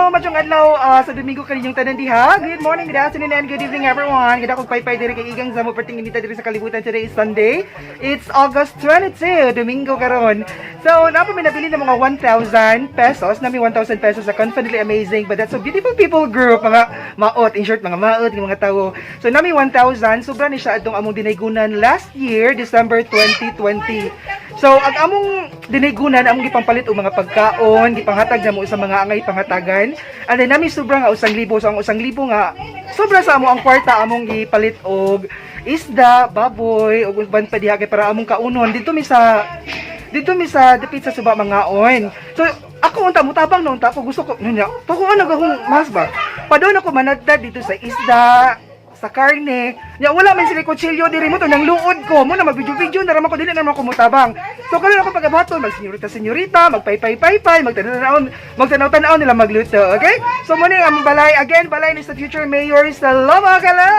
Maayong adlaw sa Domingo kaninyong tanan diha. Good morning, good afternoon, and good evening, everyone. Ganda kong paypay diri kay Igang Zamo perting inita diri sa kalibutan. Today is Sunday. It's August 22, Domingo karon. So, napa may nabili ng mga 1,000 pesos. Nami 1,000 pesos sa Confidently Amazing, but that's a beautiful people group. Mga maot, in short, mga maot, yung mga tao. So, nami 1,000. Sobra ni siya atong among dinaygunan last year, December 2020. So, ang among dinaygunan, among gipampalit og mga pagkaon, gipanghatag na mo sa mga angay panghatagan. And then nami sobra nga 1,000. So, ang 1,000 nga sobra sa amo ang kwarta among gipalit og isda, baboy, ug uban pa diha kay para among kaunon. Dito mi sa dapit sa suba mangaon. So, ako unta mutabang na unta ako gusto ko nunya. Tuko ano gahong mas ba? Padon ako manadtad dito sa isda, sa karne. Nya wala man sila kutsilyo diri mo to nang luod ko. Mo na mag-video-video na raman ko, dili na naman ko mutabang. So karon ako pagabaton mag senyorita senyorita, magpay-pay-pay-pay, magtanaw magtanaw-tanaw nila magluto, okay? So mo ni ang balay again, balay ni sa future mayor sa Loma. Hello!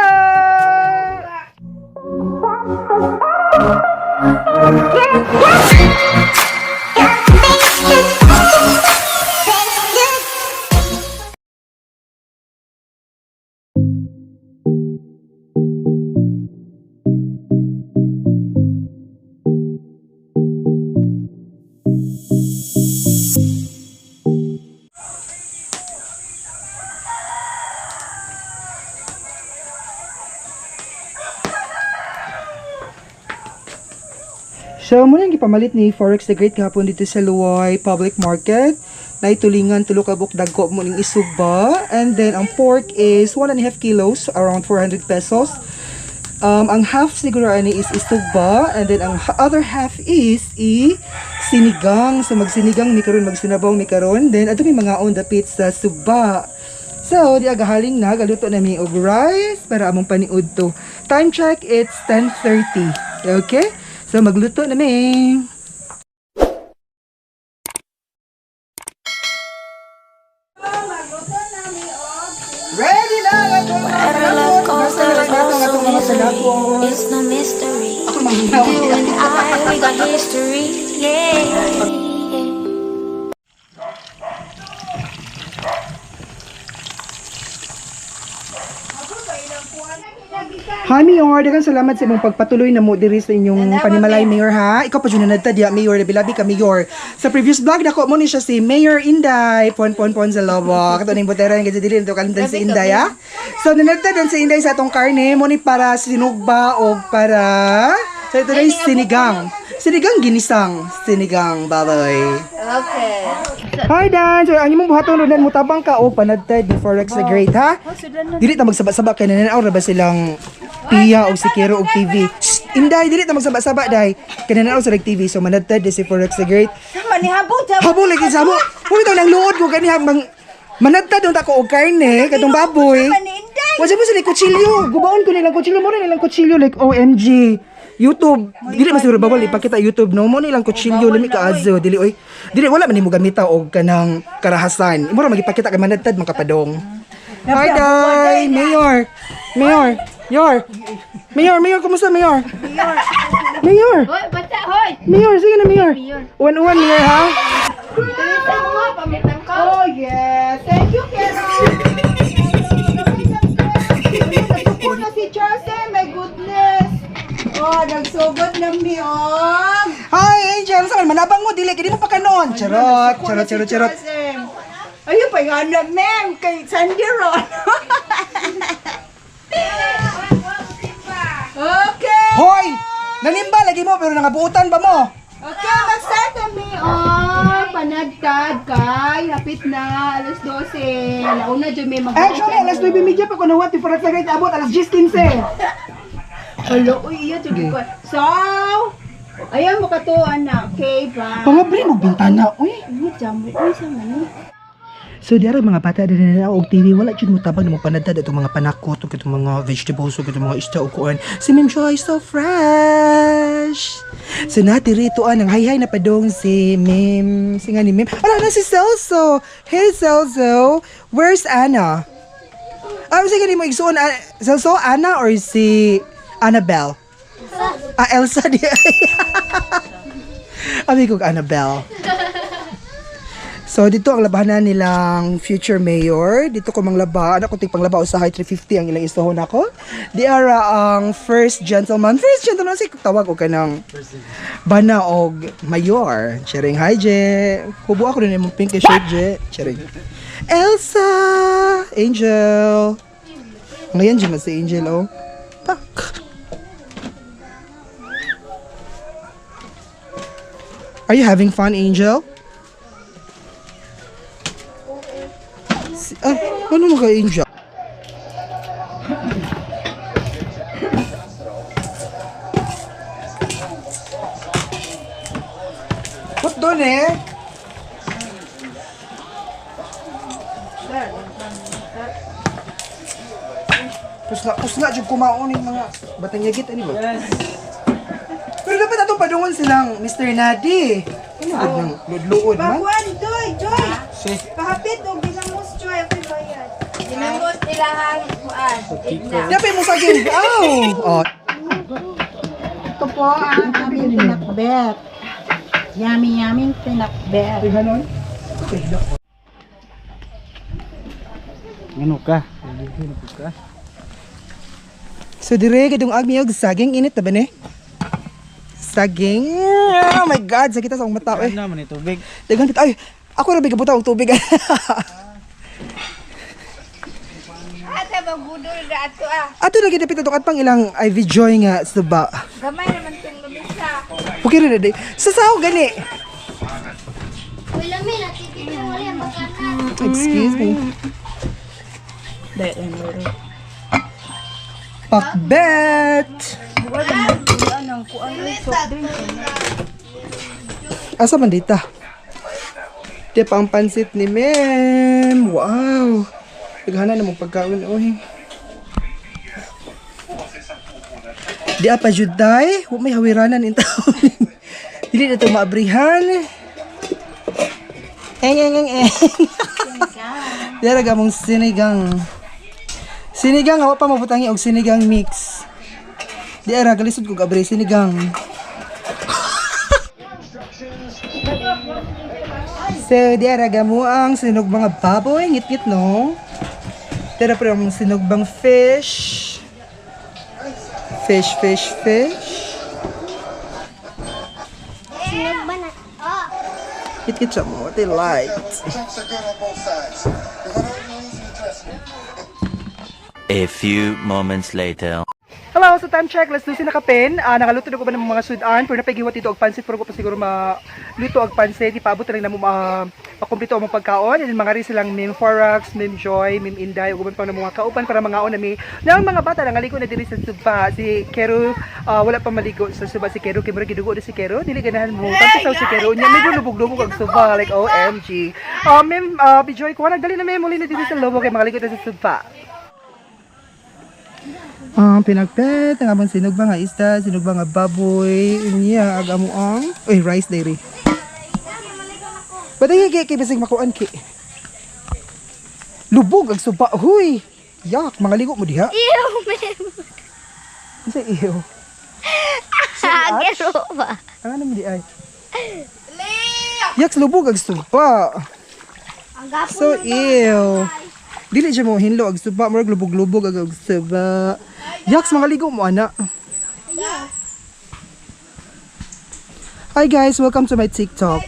So, muna yung gipamalit ni Forex the Great kahapon dito sa Luoy Public Market. Naitulingan tulo ka buok dagko mo ning isugba. And then, ang pork is 1.5 kilos, around 400 pesos. Ang half siguro ani is isugba. And then, ang other half is i sinigang. So, magsinigang mi karon, magsinabaw mi karon. Then, ato may mga on dapit sa suba. So, di agahaling na, galuto na mi og rice para among paniud to. Time check, it's 10:30. Okay? So, magluto na mi. Ready na ang atong mga Wherever love panakot. goes, Basta na there's lang nato ang also atong mga misery. panakot. It's no mystery. Ako manginaw. You and I, we got history. Yeah. Hi, Mayor. Daghang salamat sa imong pagpatuloy na mo diri sa inyong panimalay, Mayor, ha. Ikaw pa jud na nagta diya, Mayor. Labi-labi ka, Mayor. Sa previous vlog nako mo ni siya si Mayor Inday. Pon pon pon sa lobo. Kato ning botera nga dili nito kalimtan si Inday, ha. So nanagta dan si Inday sa atong karne mo ni para sinugba o para sa ito na yung sinigang. Sinigang ginisang. Sinigang baboy. Okay. Hi Dan! So ang imong buhaton rodan mo tabang ka o panadtad ni Forex the Great, ha? Dili ta magsaba-saba kay nananaw ra ba silang piya og sikero og TV. Shh! Inday, dili ta magsaba-saba day. Kay nananaw sila og TV, so manadtad di si Forex the Great. Sama ni habol sa Habol lagi sa mo. Bitaw nang luod ko kaniha mang manadtad unta ko og karne katong baboy. Sama ni Inday. Wala mo sila kutsilyo. Gubaon ko nilang kutsilyo. Mo nilang kutsilyo like OMG. YouTube, dili man siguro bawal ipakita YouTube no mo nilang kutsilyo lami ka azo dili oy. Dili wala man nimo gamita og kanang karahasan. Imo ra magipakita kay manadtad man kapadong. Hi day, Mayor. Mayor, Mayor. Mayor, Mayor, kumusta Mayor? Mayor. Mayor. Hoy, bata, hoy! Mayor, sige na Mayor. Uwan-uwan Mayor ha. Tulisan mo nga, pamitang ka. Oh, yes. Thank you, Kero. Nagsuko na si Charles eh. My goodness. Oh, nagsugod na mi, oh. Hi Angel, sa man manabang mo dili kay di mo pa kanon. Charot, charot, charot, charot. Ayun pa yung anak, ma'am, kay Sandy Ron. Okay. Hoy! Nanimba lagi mo pero nangabuotan ba mo? Okay, mag-start na mi. Oh, panagtad kay. Hapit na, alas 12. Nauna dyan may mag- Actually, alas 9:30 pa ko nawat, before sa great abot, alas 10:15. Alo, uy, iya, dyan ko. So, ayaw mo ka to, anak. Okay, bye. Pangabri mo bintana, uy. Uy, jam, uy, sama ni. So diara mga bata diri na og TV wala jud mo tabang mo panadtad atong mga panakot ug itong mga vegetables ug itong mga isda ug kuan. Si Ma'am Joy so fresh. So nati rito ang hay-hay na padong si Ma'am, si nga ni Ma'am. Wala na si Celso. Hey Celso, where's Anna? Ah, sige ni mo igsuon ah, Celso, Anna or si Annabelle? Ah, Elsa di. Abi ko Annabelle. So dito ang labanan nilang future mayor. Dito ko manglaba. Anak ko tig panglaba usahay 350 ang ilang istohon ako. Di ara ang first gentleman. First gentleman si tawag og kanang bana og mayor. Charing, hi Je. Hubo ako din imong pink shirt, Je. Charing. Elsa, Angel. Ngayon je man si Angel, oh. Pak. Are you having fun, Angel? Ah, ano mo kay Angel? Put doon eh. Pusla, pusla, jud kumaon yung mga batang yagit, ano ba? Pero dapat ato padungon silang Mr. Nadi. Ano ba nang ludluod man? Baguan, Joy, Joy! Pahapit o ginamos, Joy, ako'y bayad. Ginamos nila ang kuan. Igna. Dapat mo sa game. Aw! Oh. Ito po ang aming pinakbet. Yummy, yummy pinakbet. Ganon. Okay, Ano ka? So dire kadung agmi og saging init ta ba ni? Saging. Oh my God, sakit sa akong mata eh. Ano naman ito, tubig? Daghan pit ay. Ako ra bigabot og tubig. Ate magudol na ato ah. Ato lagi dapit atong atpang ilang Ivy Joy nga suba. Gamay naman tong lumisa. Okay ra day. Sa sao gani? Excuse me. Pakbet! Asa man dita? Di pa ang pansit ni Mem. Wow! Naghana na mong pagkaon oy. Di apa juday, wa may hawiranan in taon. Dili na to maabrihan. Eng eng eng eng. Dara gamong sinigang. Sinigang awa pa mabutangi og sinigang mix. Di ara galisod kog abri sinigang. So, di ara gamo ang sinog mga baboy, ngit-ngit no. Tara pero ang sinugbang fish. Fish, fish, fish. Ngit-ngit siya mo, what they like. Troops are good on both sides. You're gonna lose the dressing. A few moments later. Hello, so time check. Let's do sinakapin. Nakaluto na ko ba ng mga sudan? Pero napagiwat dito og pansit. Pero ko pa siguro maluto og pansit. Ipaabot na lang na mo makumpleto ang mga pagkaon. And then mga rin silang Mim Forax, Mim Joy, Mim Inday. Ug uban pa ng mga kauban para mga na mi. Na ang mga bata nangaligo na diri sa suba. Si Keru, wala pa maligo sa suba si Keru. Kay murag gidugo na si Keru. Dili ganahan mo. Tampisaw si Keru. Nya medyo lubog-lubog ang suba. Like OMG. Mim Bijoy, kuha nagdali na mim muli na diri sa lobo kay makaligo na sa suba. Ang pinagpet, ang among sinugba nga isda, sinugba nga baboy, niya ag amo ang oy rice dairy. Batay kay kay bisig makuan ki. Lubog ang suba, huy. Yak, mga ligo mo diha. Ew, ma'am. Unsa iyo? Agero ba? Ang ano mo di ay? Yak, lubog ang suba. So ew. Dili siya mo hinlo ang suba, murag lubog-lubog ang suba. Yaks, mga ligo mo ana. Hi guys, welcome to my TikTok.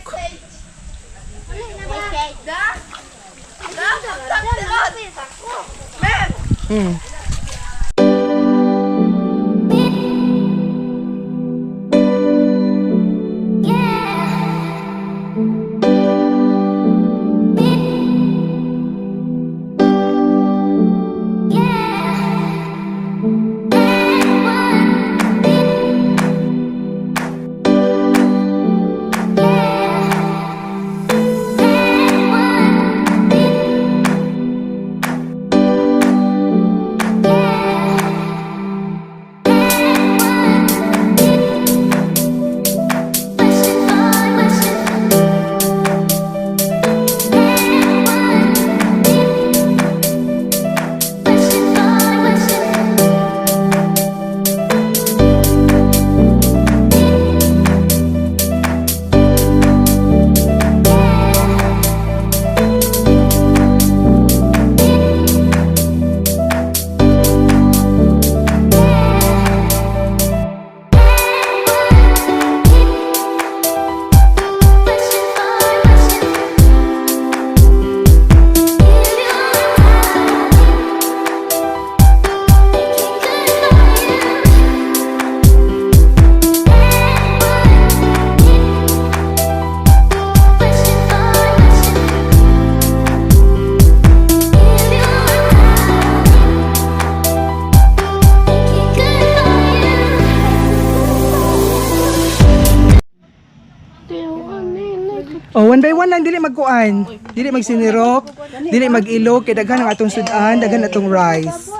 Kuan lang, dili magkuan. Dili magsinirok, dili mag-ilog kay daghan ang atong sudan, daghan atong rice.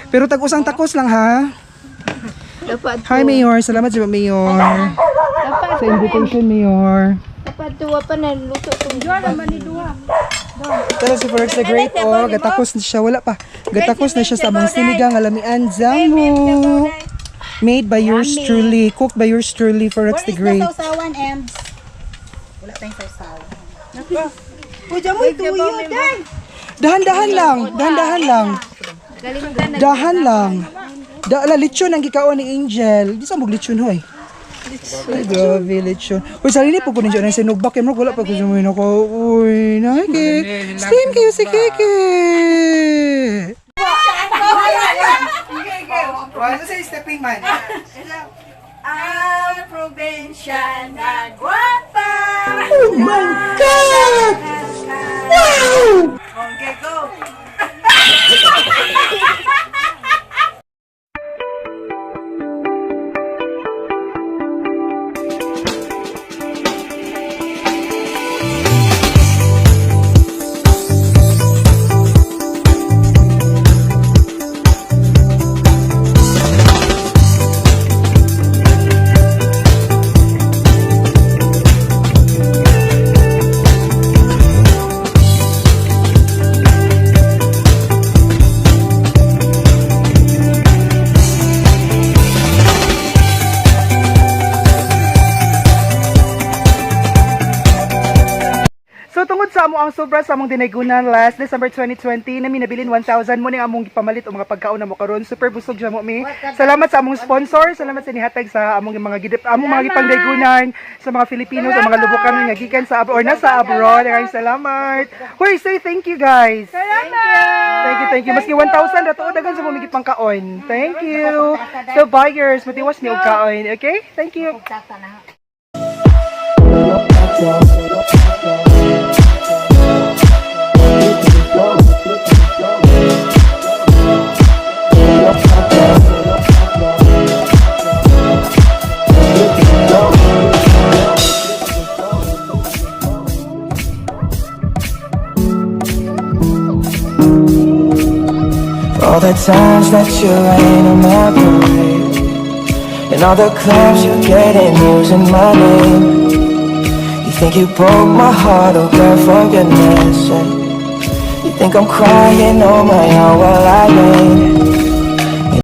Pero tag-usang takos lang ha. Hi, Mayor, salamat sa Mayor. Sa invitation, Mayor. Dapat duwa pa na luto tong Pero si Forex the Great, oh, gatakos na siya, wala pa. Gatakos na siya sa among sinigang alamian jamu. Made by yours truly, cooked by yours truly, Forex the Great. Sausawan, Ems. Wala tayong sausawan. Uy, mo tuyo, day. Dahan-dahan lang, dahan-dahan lang. Dahan lang. Da ala lechon ang gikaon ni Angel. Di sa mog lechon hoy. Ay, grabe, lechon. Uy, sarili po ko ninyo ng sinugba. Kaya wala pa ko sumuhin ako. Uy, nake. Slim kayo si Kiki. Wala sa stepping man. Ang probinsya na gwapa. Oh my God! Wow! Okay, go. So tungod sa amo ang sobra sa among dinaygunan last December 2020 na minabilin 1,000 mo ni among gipamalit og mga pagkaon na mo karon, super busog siya mo mi. Salamat sa among sponsor, salamat sa nihatag sa among mga gidip among mga gipangdaygunan sa mga Filipino, sa mga lubukan nga gikan sa or nasa abroad. Maraming salamat. Hoy, say thank you, guys. Salamat. Thank you, thank you. Maski 1,000 ra tuod daghan sa among gipangkaon. Thank you. So buyers, matiwas ni og kaon, okay? Thank you. All the times that you rain on my parade, and all the clubs you get in using my name. You think you broke my heart, oh girl, for goodness sake. You think I'm crying on my own, well I ain't.